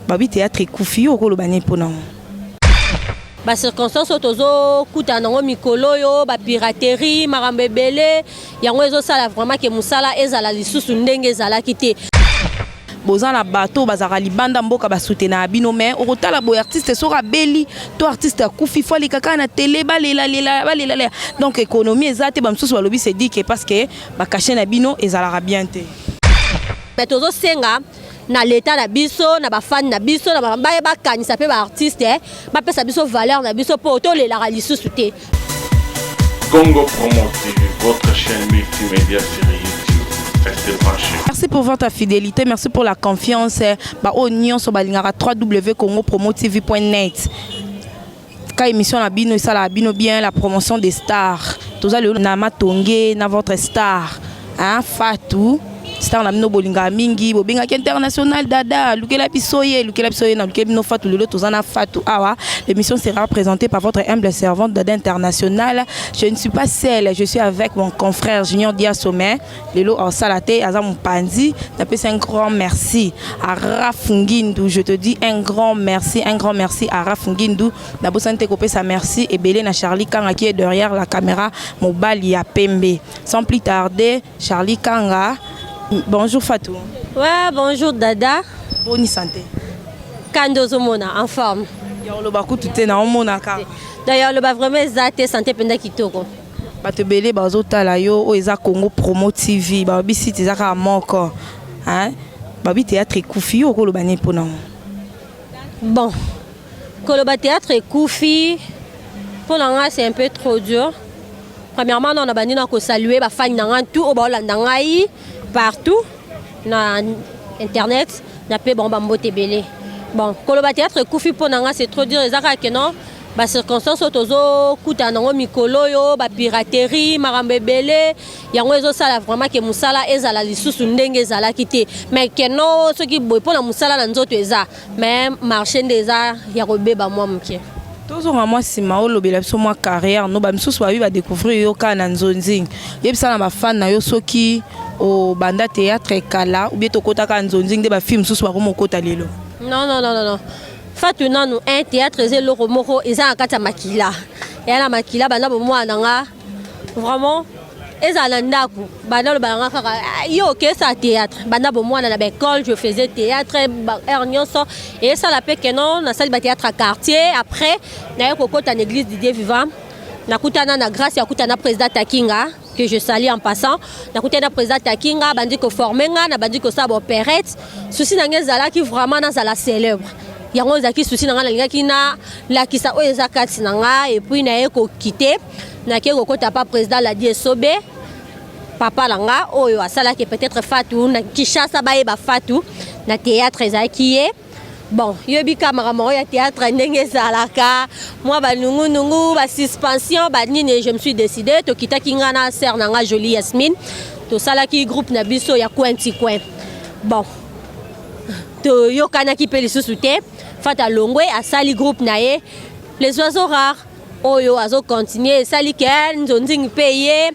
Babi théâtre ekufi, yo okoloba nini mpona ngo? Bacirconstance oyo tozokutana nango mikolo oyo, bapiraterie, makambo ebele, yango ezosala vraiment ke mosala ezala lisusu ndenge ezalaki te. Boza na bato bazalaka libanda mboka, basoutenaka bino, mais okotala boye, artiste soki abeli to artiste akufi, fo aleka kaka na tele, balelalela, balelalela. Donc économie eza te. Bamosusu balobi c'est dit que parce que bacachet na bino ezalaka bien te. Mais tozosenga na leta na biso, na bafani na biso, na baye bakanisa mpe baartiste, bapesa biso valeur na biso mpo tolelaka lisusu te. Congo Promo TV, votre chaîne multimédia sur YouTube. Restez branchés. Merci pour votre fidélité, merci pour la confiance. Ba oyo nyonso balingaka www.congopromotv.net. Ka émission na bino esalaka bino bien, la promotion des stars. Toza lelo na Matonge na votre star, hein, Fatou. Star na bino bolingaka mingi, bobengaki international dada, lukela biso ye, lukela biso ye, na lukela bino Fatou. Lelo toza na Fatou awa. L'émission sera présentée par votre humble servante Dada International. Je ne suis pas seule, je suis avec mon confrère Junior Diasomé. Lelo osala te, aza mopanzi. Napesi un grand merci à Rafungindu. Je te dis un grand merci, un grand merci à Rafungindu. Nabosani te kopesa merci ebele na Charlie Kanga qui est derrière la caméra, mobali ya pembe. Sans plus tarder, Charlie Kanga. Bonjour Fatou. Ouais, bonjour Dada. Boni santé? Kande ozomona en forme. Ya oloba kutu te, na omonaka. D'ailleurs oloba vraiment eza te, santé mpenza kitoko. Bato ebele bazotala yo, oyo eza Congo Promo TV. Balobi site eza kaka moko, hein? Babi théâtre ekufi, yo okoloba nini mpona ngo? Bon, koloba théâtre ekufi, mpo na nga c'est un peu trop dur. Premièrement, na bandi na kosalue bafani na nga tout oyo baolanda ngai partout na internet, na mpe bango bambote ebele. Bon, koloba théâtre ekufi, mpo na nga c'est trop dur. Eza kaka ke non, bacirconstance oyo tozokutana nango mikolo oyo, bapiraterie, makambo ebele, yango ezosala vraiment ke mosala ezala lisusu ndenge ezalaki te. Mais keno soki boye, mpo na mosala na nzoto eza, mais marché nde eza ya kobeba mwa moke. Tozonga mwa nsima, olobela biso mwa carrière no. Bamisusu babi badécouvrir yo kaka na nzonzingi. Yebisa na bafan na yo soki obanda théâtre kala ou bien tokota kaka nzonzingi nde bafilme mosusu bakoma okota lelo. Non, non, non, non, non. Fatu nanu un théâtre eza eloko moko eza na kati ya makila, eya na makila. Banda bomwana na nga vraiment, ezala na ndako, banda oloba na nga kaka: "Yo okesa théâtre." Banda bomwana na baécole, je faisais théâtre heure nyonso. Esala mpe keno nasali bathéâtre ya quartier. Après naye kokota na église Didier Vivant, nakutana na grâce ya kutana président Takinga, que je salue en passant. Nakutani na président Takinga, bandi koforme nga, na bandi kosala baopérette. Souci na ngai ezalaki vraiment nazala célèbre. Yango ezalaki souci na ngai, nalingaki nalakisa oyo eza kati na ngai. Et puis naye kokite, nake kokota pa président Ladi Esobe, papa na nga oyo asalaki peut-être Fatou na Kinshasa bayeba Fatou na théâtre, ezalaki ye. Bon, yoyebi ka makambo oyo ya théâtre ndenge ezalaka, mwa banungunungu, basuspension, banini. Je me suis décidé, tokitaki nga na sœur na nga Jolie Yasmine, tosalaki groupe na biso ya coin ti coin. Bon, toyokanaki mpe lisusu te. Fata longwe, asali groupe na ye Les Oiseaux Rares oyo azocontinue. Esali ke nzonzingi mpe ye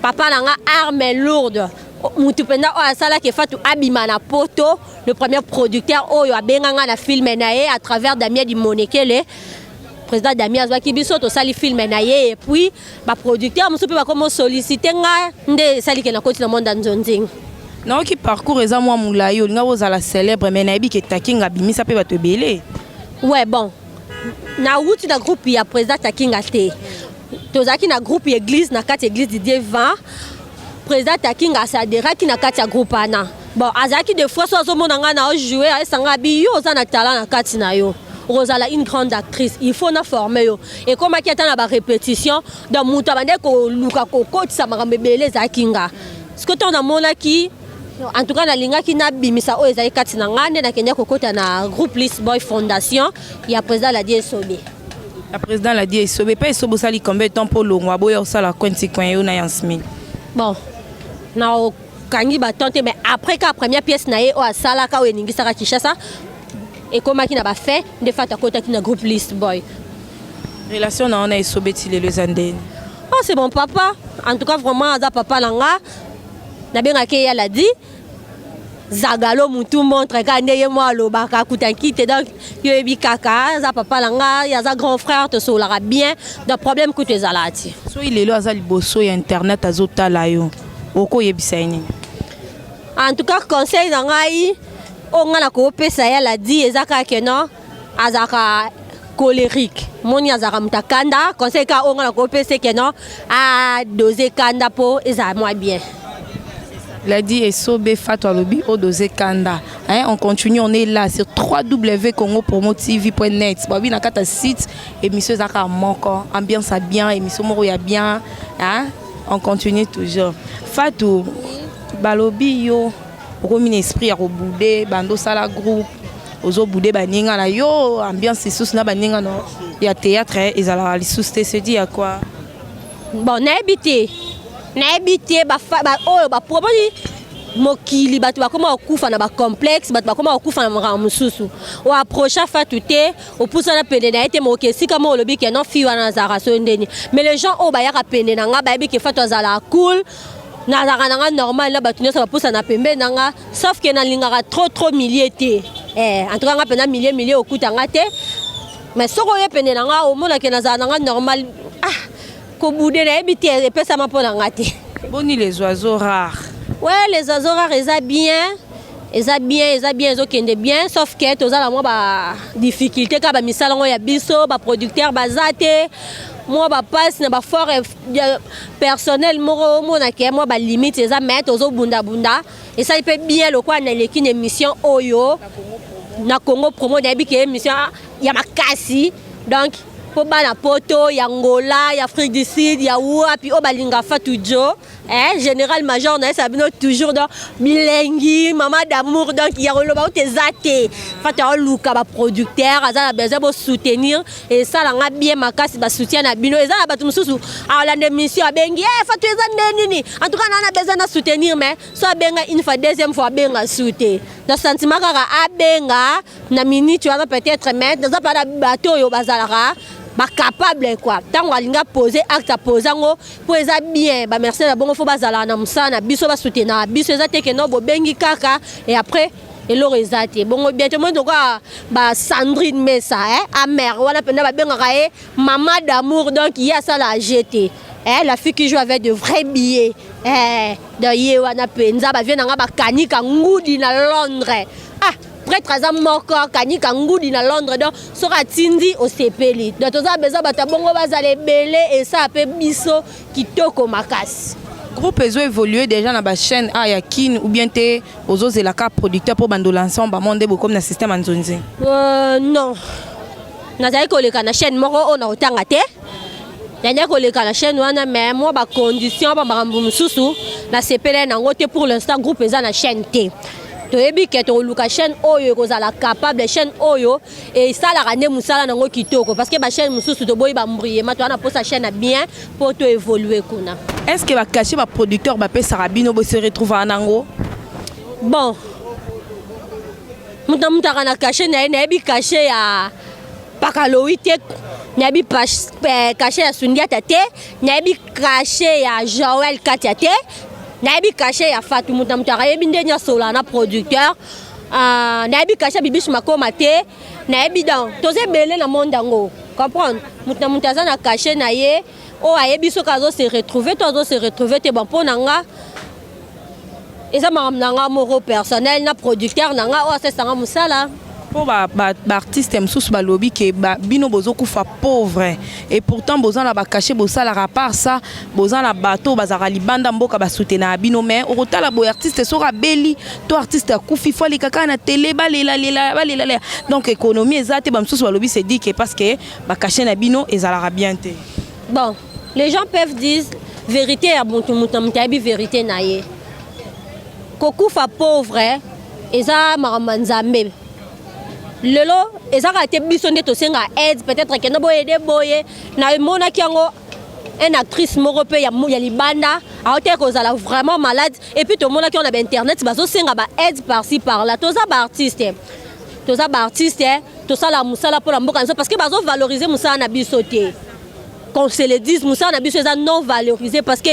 papa na nga Arme Lourde, mutu mpenza oyo asalaki Fatu abima na poto, le premier producteur oyo abenganga na film na ye à travers Damien Dimonekele. Président Damien azwaki biso, tosali film na ye. Et puis baproducteur mosusu mpe bakoma osollicite nga, nde esali ke nakoti na monde ya nzonzingi. Nayoki parcours eza mwa molai, olinga kozala célèbre, mais nayebi ke Takinga abimisa mpe bato ebele. Ouais, bon, nauti na groupe ya président Takinga te. Tozalaki na groupe ya église, na kati ya église Didier 20. Président Takinga asadheraki na kati ya groupe wana. Bon, azalaki des fois so azomona ngai na ojoue, ayesanga bi: "Yo oza na talent na kati na yo, okozala une grande actrice, il faut na forme yo." Ekomaki ata na barépétition, donc moto abandaki koluka kokotisa makambo ebele ezalaki nga. Sikoyo ntango namonaki, en tout cas nalingaki nabimisa oyo ezali kati na ngai, nde nakende kokota na groupe Lis Boy Fondation ya président Ladi Esobe. Ya président Ladi Esobe. Mpe Esobe osali combien de temps mpo olongwa boya osala coin ti coin, yo na Yasmine? Bon, nakangi batemps te, mais après ka première pièce na ye oyo asalaka, oyo eningisaka Kinshasa, ekomaki na bafin, nde Fata akotaki na groupe List Boy. Relation na wana Esobe ti lelo eza ndeni? Oh, c'est mon papa. En tout cas vraiment aza papa na nga, nabengaki ye Aladi. Zagalo mutu montre kaka nde ye mwa alobaka akutanki te. Donc yo oyebi kaka, aza papa na ngai, aza grand frère, tosololaka bien, donc problème kutu ezalaka ti. Soki lelo aza liboso ya internet, azotala yo, okoyebisa ye nini? En tout cas, conseil na ngai oyo ngai nakopesa ye, aladi, eza kaka ke non, azalaka colérique, moni azalaka moto akanda. Conseil kaka oyo ngai nakopesa, ke non, adose kanda mpo ezala mwa bien. Ladi Esobe Fatou alobi odose kanda. Hein, on continue, on est là sur www.congopromotv.net. Babi na kata site, émission ezaka moko, ambiance a bien, émission moko ya bien, hein? On continue toujours. Fatou, balobi yo okomi na esprit ya kobouder, bando sala groupe, ozobouder baninga na yo, ambiance lisusu na baninga no ya théâtre ezalaka lisusu te, c'est dit à quoi? Bon, nayebi te, nayebi te. Oyo baproponi mokili, bato bakoma kokufa na bacomplexe, bato bakoma kokufa na makambo mosusu. Oapprocha Fatu te, opusana pene na ye te, moke esika moko olobi ke non, fille wana azalaka so ndeni. Mais les gens oyo bayaka pene na nga bayebi ke Fatu azalaka cool, nazalaka na nga normal na bato nyonso bapusana pembeni na nga, sauf ke nalingaka trop trop milieu te. En tout cas, nga mpena milieu milieu okuta nga te, mais soki oye pene na nga, omonake nazala na nga normal. Ah, kobouder, nayebi te, epesama mpo na nga te. Boni Les Oiseaux Rares? Ouais, Les Oiseaux Rares eza bien, eza bien, eza bien, ezokende bien, sauf ke toza na mwa badifficulté kaka bamisala yango ya biso, baproducteur baza te, mwa bapasi na bafort personnel moko, omonake mwa balimite eza, mais tozobundabunda, esali mpe bien. Lokola naleki na émission oyo na Congo Promo, nayebi ke émission ya makasi, donc mpo bana Poto, ya Ngola, ya Afrique du Sud, ya wapi oyo balinga Fatou Jo, eh, général major nayesa bino toujours, donc bilengi mama d'amour, donc ya koloba ote eza te. Fatu aoluka baproducteur, aza na besoin bosoutenir, esalanga bien makasi basoutien na bino. Eza na bato mosusu aolanda émission, abengi: eh, Fatu, eza nde nini? En tout cas, naa na besoin na soutenir, mais so abenga une fois, deuxième fois abenga su te. Donc sentiment kaka abenga na minute wana peut-être, mais naza mpa na bato oyo bazalaka bacapable quoi. Ntango alingi apose acte, apose yango mpo eza bien. Bamercier na bongo, fo bazalaka na mosala na biso, basoutenaka biso. Eza te ke no bobengi kaka et après eloko eza te. Bongo bien, tomoni tokoa basandrine Mesa, eh? Amer wana mpenza babengaka ye mama d'amour, donc ye asala gt, eh? La fille qui joue avec de vrais billets, eh? Donc ye wana mpenza bavie na nga bakanika ngudi na Londres. Ah, prêtre aza moko akanika ngudi na Londres, donc soki atindi, osepeli. Donc toza besoin bato ya bongo bazala ebele, esala mpe biso kitoko makasi. Groupe ezo évoluer déjà na bachaîne a ya Kine ou bien te, ozozelaka producteur mpo bandola ensemble bamo nde bokomi na système ya nzonzi? Non, nazali koleka na chaîne moko oyo na kotanga te, nandaki koleka na chaîne wana, mais mwa bacondition, bamakambo mosusu nasepelai nango te. Pour l'instant, groupe eza na chaîne te. Toyebi ke tokoluka chaîne oyo ekozala capable, chaîne oyo esalaka nde mosala nango kitoko, parce que bachaîne mosusu toboyi bambriema. Toza na mposa chaîne ya bien mpo toévolue kuna. Est ce que bacachet baproducteur bapesaka bino, bose retrouvaka nango? Bon, moto na moto aka na cachet na ye. Nayebi cachet ya Pakalowi te, nayebi cachet ya Sundiata te, nayebi cachet ya Joel Katia te, nayebi cachet ya Fatu. Moto na moto akayebi nde nyonso na producteur. Nayebi cachet ya Bibishi Makoma te, nayebi. Donc toza ebele na monde yango, comprendre, moto na moto aza na cachet na ye oyo ayebi soki azo se retrouver to azo se retrouver te. Bon, mpo na nga eza makambo na nga moko personnel na producteur na nga oyo asesanga mosala. Mpo baartiste mosusu balobi ke bino bozokufa pauvre et pourtant boza na bacachet bosalaka. Part ça, boza na bato bazalaka libanda mboka basoutenaka bino, mais okotala boye, artiste soki abeli to artiste akufi, fo aleka kaka na télé, balelalela, balelalela. Donc économie eza te. Bamosusu balobi c'est dit ke parce que bacachet na bino ezalaka bien te. Bon, les gens peuvent dire vérité ya motu, motu na moto ayebi vérité na ye. Kokufa pauvre eza makambo ya Nzambe. Lelo eza kaka te biso nde tosenga aide, peut-être kende boyede boye. Na emonaki yango, un actrice moko mpe ya libanda aotaki kozala vraiment malade, et puis tomonaki yango na bainternet, bazosenga baaide par-ci par-là. Toza baartiste, toza baartiste, tosala mosala mpona mboka na biso, parce que bazovalorize mosala na biso te. Qu'on se le dise, mosala na biso eza non valorisé, parce que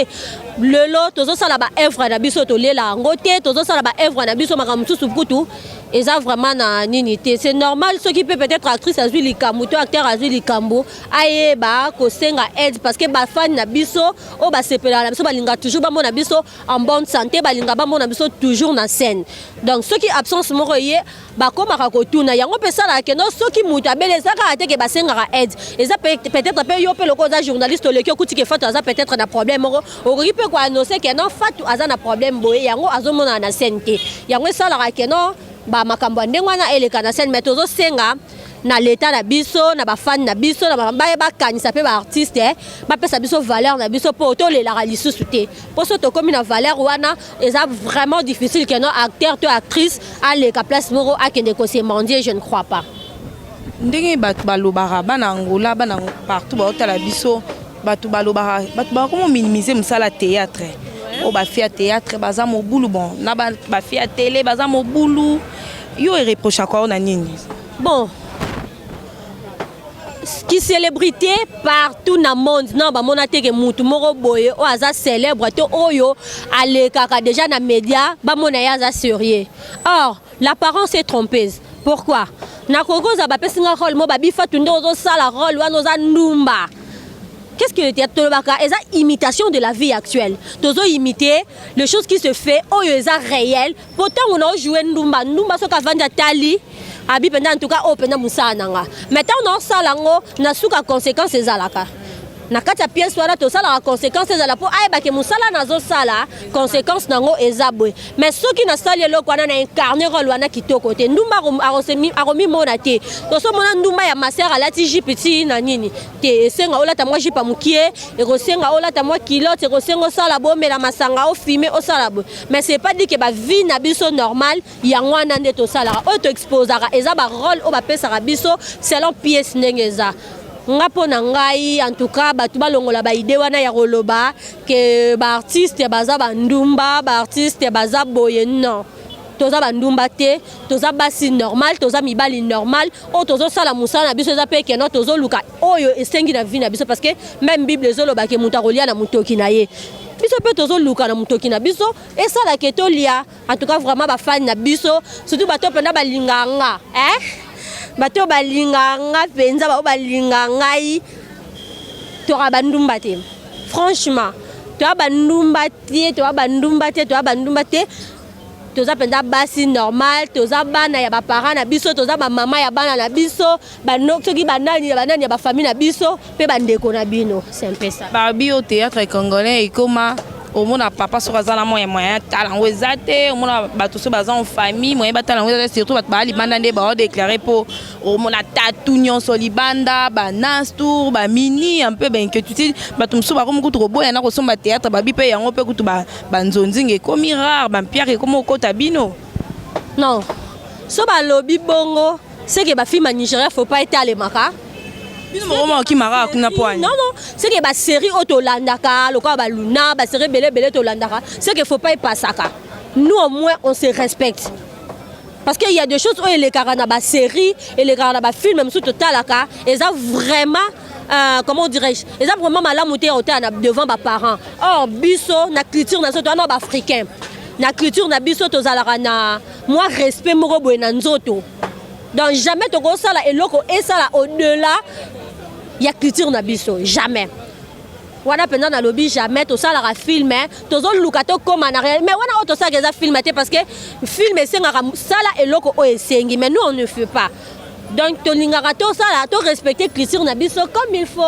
Lelo tozosala baœuvre na biso, tolela yango te. Tozosala baœuvre na biso, makambo mosusu kutu eza vraiment na nini te. C'est normal soki mpe peut-être actrice azwi likambo to acteur azwi likambo, ayeba kosenga aide, parce que bafani na biso oyo basepelaka na biso balinga toujours bamona biso en bonne santé, balinga bamona biso toujours na scène. Donc soki absence moko eye, bakomaka kotuna yango mpe esalaka keno. Soki moto abeli, eza kaka te ke basengaka aide. Eza peut-être mpe yo mpe loko oza journaliste, oleki, okuti ke Fatu aza peut-être na problème moko, okoki mpe koannoncer ke non, Fatu aza na problème boye, yango azomonana na scène te. Yango esalaka ke non, bamakambo ya ndenge wana eleka na scène. Mais tozosenga na leta na biso, na bafani na biso, na baye bakanisa mpe baartiste, bapesa biso valeur na biso, mpo tolelaka lisusu te. Mpo so tokómi na valeur wana, eza vraiment difficile ke non, acteur to actrice aleka place moko, akende kose mendier. Je ne crois pas. Ndenge bato balobaka, bana Angola, bana partout baotala biso, bato balobaka, bato bakoma minimiser mosala théâtre oyo. Bafille ya théâtre baza mobulu, bon, na bafille ya télé baza mobulu. Yo ereprochaka oyo na nini? Bon, ki célébrité partout na monde, na bamona te ke mutu moko boye oyo aza célèbre to oyo alekaka déjà na média, bamona ye aza sérieux. Or l'apparence est trompeuse. Pourquoi? Nakoki kozala, bapesi nga rôle mo babi: "Fatu, nde ozosala rôle wana, oza ndumba." Qu'est-ce que le théâtre tolobaka? Eza imitation de la vie actuelle. Tozo imiter les choses qui se fait, oyo eza réel. Po ntango na ojoue ndumba, ndumba soki avandi, atali, abi mpenza, en tout cas oyo mpenza mosala na nga. Mais ntango na osala yango, na suka conséquence ezalaka na kati ya pièce wana. Tosalaka conséquence ezala mpo ayebake mosala nazosala, conséquence nango eza boye. Mais soki nasali eloko wana, na incarne rôle wana kitoko te, ndumba akomimona te. Tosomona ndumba ya maser alati jupe ti na nini te. Esenga olata mwa jupe ya mokie, ekosenga olata mwa culotte, ekosenga osala boye, omela masanga, ofume, osala boye. Mais c'est pas dit ke bavie na biso normal yango wana nde tosalaka. Oyo toexposaka eza barôle oyo bapesaka biso selon pièce ndenge eza. Nga, mpo na ngai, en tout cas, bato balongola baidée wana ya koloba ke baartiste baza bandumba, baartiste baza boye. Non, toza bandumba te. Toza basi normal, toza mibali normal oyo tozosala mosala na biso. Eza mpe keno tozoluka oyo esengi na vie na biso, parce que même Bible ezoloba ke moto akolia na motoki na ye. Biso mpe tozoluka na motoki na biso, esalaka tolia. En tout cas, vraiment, bafani na biso, surtout bato mpenza balingaka nga, eh? Bato balingaka nga mpenza, bao balingaka ngai, toka bandumba te. Franchement, toya bandumba te, toya bandumba te, toya bandumba te. Toza mpenza basi normal, toza bana ya baparent na biso, toza bamama ya bana na biso, soki banani ya banani ya bafamille na biso mpe bandeko na bino. C'est un peu ça. Babi au théâtre congolais ekoma, omona papa soki aza na moyen, moyen tala yango eza te. Omona bato soki baza en famille, moyen batala yango eza te. Surtout bato baa libanda nde baodéclare, mpo omona tatu nyonso libanda, banastour, bamini un peu bainquiétude. Bato mosusu bakomi kutu koboya na kosomba théâtre. Babi mpe yango mpe kutu banzonzinga ekomi rare, bampiare ekomi okota bino. Non, so balobi bongo, c'est que bafilme ya Nigeria, faut pas etalemaka. Bino mokoma okimaka kuna po ani? Non, non, c'est que basérie oyo tolandaka lokola baluna, basérie ebele ebele tolandaka, c'est que faut pas epasaka. Nous, au moins, on se respecte, parce que il y a des choses oyo elekaka na basérie, elekaka na bafilme mosusu totalaka, eza vraiment, comment dirais-je, eza vraiment malamu te otala devant baparent. Or biso, na culture na biso, toza na baafricain, na culture na biso tozalaka na mwa respect moko boye na nzoto. Donc jamais tokosala eloko esala au-delà ya culture na biso, jamais. Wana mpenza nalobi jamais. Tosalaka film, tozoluka tokóma na réel, mais wana oyo tosalaka eza film te, parce que film esengaka sala eloko oyo esengi, mais nous, on ne fait pas. Donc tolingaka tosala, torespecte culture na biso comme il faut.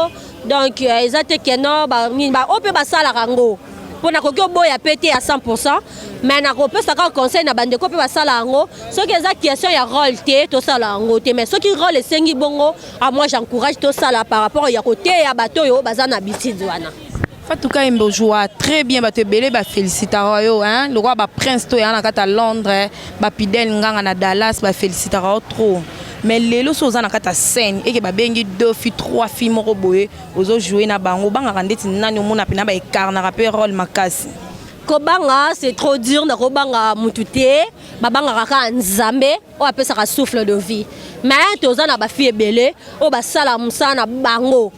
Donc eza te keno nini, oyo mpe basalaka yango, mpo nakoki oboya mpe te ya 100, mais nakopesa kaka conseil na bandeko mpe basala yango: soki eza question ya rôle te, tosala yango te. Mais soki rôle esengi bongo, a moi, j'encourage tosala par rapport ya koteya bato oyo baza na habitude wana. Fatou Kayembe, ojoua très bien. Bato ebele bafélicitaka yo, lokola baprince to ya na kati ya Londres, bapidele nganga na Dallas, bafélicitaka yo trop. Mais lelo so oza na kati ya scène, eke babengi deux filles, trois filles moko boye, ozojoue na bango, obangaka ndeti nani? Omona mpena baécarnaka mpe rôle makasi. Kobanga, c'est trop dur. Na kobanga mutu te, babangaka kaka Nzambe oyo apesaka souffle de vie. Mais toza na bafille ebele oyo basala mosala na bango.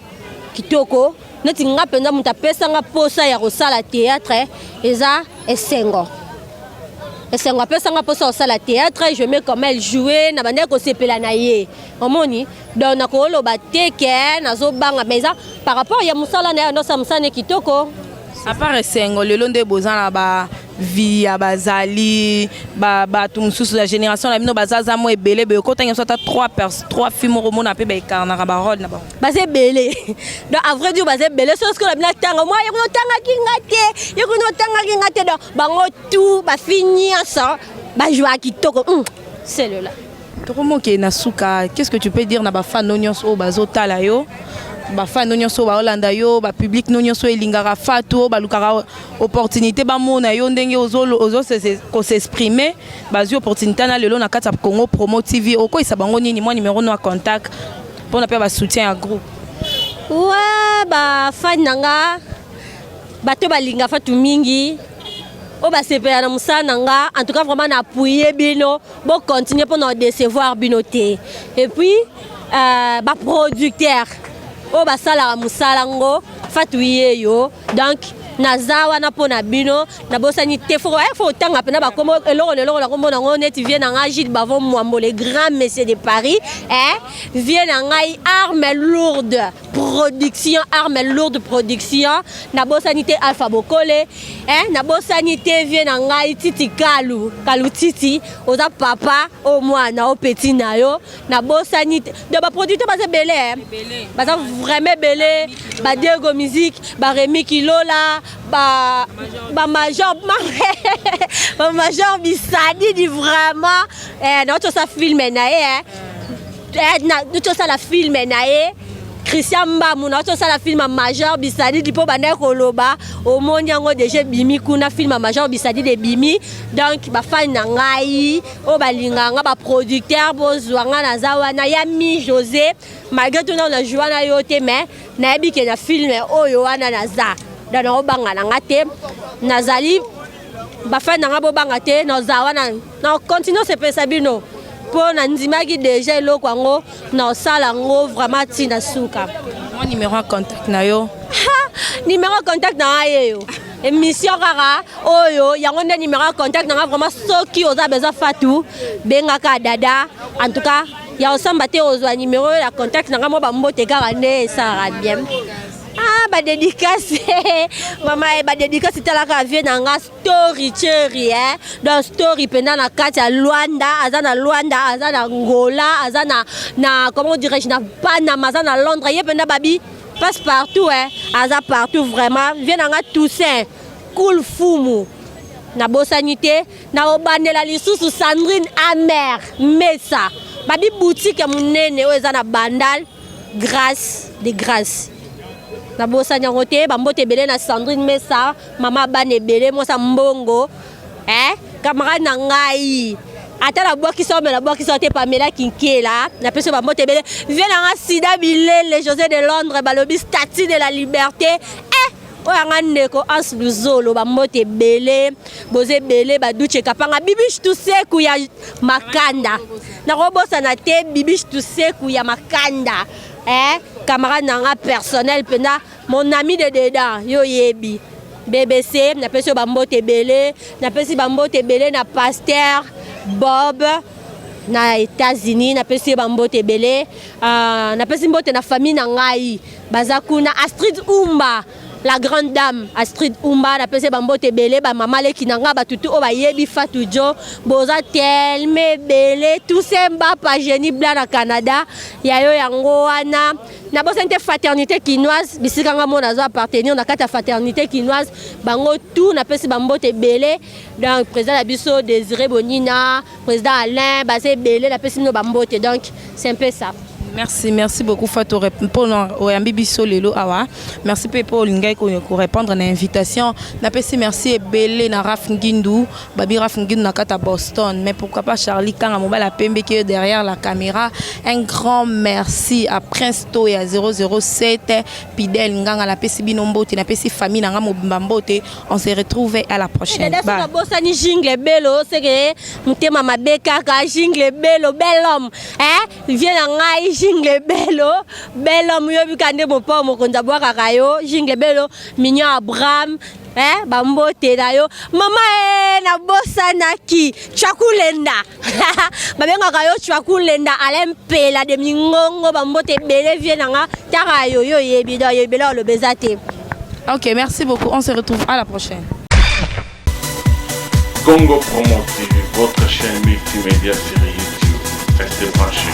Kitoko. Neti nga mpenza, moto apesanga mposa ya kosala théâtre eza Esengo. Esengo apesanga mposa kosala théâtre. J'aimais comment elle jouait, na bandaki kosepela na ye, omoni. Donc nakoloba te ke nazobanga, mais eza par rapport ya mosala na ye, andosala mosala ne kitoko. À part Esengo, lelo nde boza na bavie ya bazali, bato mosusu ya génération na bino, bazaza mo ebele boye, okotanga biso ata 3 filles moko, omona mpe baincarnaka barôle na bango? Baza ebele. Donc, à vrai dire, baza ebele. So soki na bino atanga mwa, ye kuna otangaki nga te, ye kuna otangaki nga te. Donc bango tout, bafille nyonso bajouaka kitoko. Celela. Tokomokee na suka. Qu'est ce que tu peux dire na bafan no nyonso oyo bazotala yo, bafan no nyonso oyo baolanda yo, bapublic no nyonso oyo elingaka Fatu, oyo balukaka opportunité bamona yo ndenge ozokos'exprimer, bazwi opportunité na lelo na kati ya Congo Promo TV? Okoyisa bango nini? Mwa numéro no ya contact mpona mpe basoutien ya groupe. Wa bafani na nga, bato balinga Fatu mingi, oyo basepela na mosala na nga, en tout cas vraiment na appuye bino, bocontinue mpona décevoir bino te. Et puis baproducteur oyo basalaka mosala ngo Fatu ye yo, donc naza wana mpo na bino. Nabosani te, faut otanga mpena bakombo eloko na eloko na kombo nango, neti vieux na ngai Gilles Bavon Mwambo, le grand monsieur de Paris, eh? Vieux na ngai Arme Lourde Production, Arme Lourde Production. Nabosani te Alpha Bokole, eh? Nabosani te vieux na ngai Titi Kalu Kalu. Titi, oza papa oyo mwana o petit na yo. Nabosani te. Donc baproducteur baza ebele, eh? Baza vraiment ebele, badiego Musique, baremi Kilola, bamajor, bamajor Bisadidi. Vraiment, eh, nauti osala film na ye, eh, nauti osala film na ye Christian Mbamu, nauti osala film ya Major Bisadidi mpo bandaki koloba, omoni yango déjà ebimi kuna, film ya Major Bisadidi ebimi. Donc bafani na ngai oyo balingaka nga, baproducteur, bozwa nga, naza wana. Ya mi José, malgré tout nano na joua na yo te, mais nayebi ke na film oyo wana naza. Donc naobanga na nga te, nazali bafani na nga, bobanga te, naza wana, na continue osepelisa bino mpo nandimaki déjà eloko yango, na osala yango vraiment ntina suka. Mwa numéro ya contact na yo. Numéro ya contact na ngai yeyo, émission kaka oyo, yango nde numéro ya contact na ngai. Vraiment, soki oza besoin Fatu, bengaka dada. En tout cas ya osamba te, ozwa numéro ya contact na ngai. Mwa bambote kaka nde esalaka bien. Ah, badédicace, mama, badédicace, etalaka vieux na nga Story Cherry, eh? Donc Story mpenza na kati ya Lwanda, aza na Lwanda, aza na Ngola, aza na comment dirais-je, na Panama, aza na Londres. Ye mpenza babi passe partout, eh? Aza partout vraiment. Vieux na nga Toussaint Cool Fumu, nabosani te. Na obandela lisusu Sandrine Amer Mesa, babi boutique ya monene oyo eza na Bandal, Grâce de Grâce, nabosani yango te. Bambote ebele na Sandrine Mesa, mama bana ebele, mwasa mbongo, eh? Camarade na ngai, ata nabwakisa me nabwakisa te, Pamela Kinkela, napesi yo bambote ebele. Vieux na nga Sida Bilele, José de Londres, balobi Statue de la Liberté, eh? Oyo yanga ndeko Hans Luzolo, bambote ebele, boza ebele. Baduche Kapanga, Bibish Tuseku ya Makanda, nakobosana te Bibish Tuseku ya Makanda, eh? Camarade na nga personnel mpenza, mon ami de dedans, yo yebi BBC. Napesi yo bambote ebele. Napesi bambote ebele na pasteur Bob na États-Unis, napesi ye bambote ebele. Napesi mbote na famille na ngai baza kuna, Astrid Umba, la grande dame Astrid Umba, napesi bambote ebele. Bamama leki na ngai, batutu oyo bayebi Fatu Jo, boza telema ebele. Toussaint Mbapa, Génie Blanc na Canada, ya yo yango wana. Nabosani te Fraternité Kinoise, bisika nga mo nazo appartenir na kati ya Fraternité Kinoise, bango tout napesi bambote ebele. Donc président na biso Désiré Bonina, président Alain, baza ebele, napesi bino bambote. Donc c'est un peu ça. Merci, merci beaucoup Fatou mpona oyambi biso lelo awa. Merci mpe mpo olingaki korépondre na invitation. Napesi merci ebele na Raf Ngindu, babi Raf Ngindu na kati ya Boston, mais pourquoi pas Charlie Kanga, mobali apembeki yo derrière la caméra. Un grand merci à Prince Toya 007, Pidel Nganga. Napesi bino mbote, napesi famille na nga mobimba mbote. On se retrouve à la prochaine. Bye. Nabosani Jingle Belo, seke motema mabe kaka. Jingle Belo, bel homme, eh? Vie na ngai Jingle Belo, bel homme, yobi ka nde mopo mokonzi abwakaka yo. Jingle Belo, mignon Abraham, bambote na yo mama. Nabosanaki Chakulenda, babengaka yo Chakulenda Alain Mpela de Mingongo. Bambote ebele, vie na nga taka yo, yo oyebi donc ebele oloba eza te. Ok, merci beaucoup, on se retrouve à la prochaine. Congo Promo TV, votre chaîne multimédia sur YouTube. Restez branchés.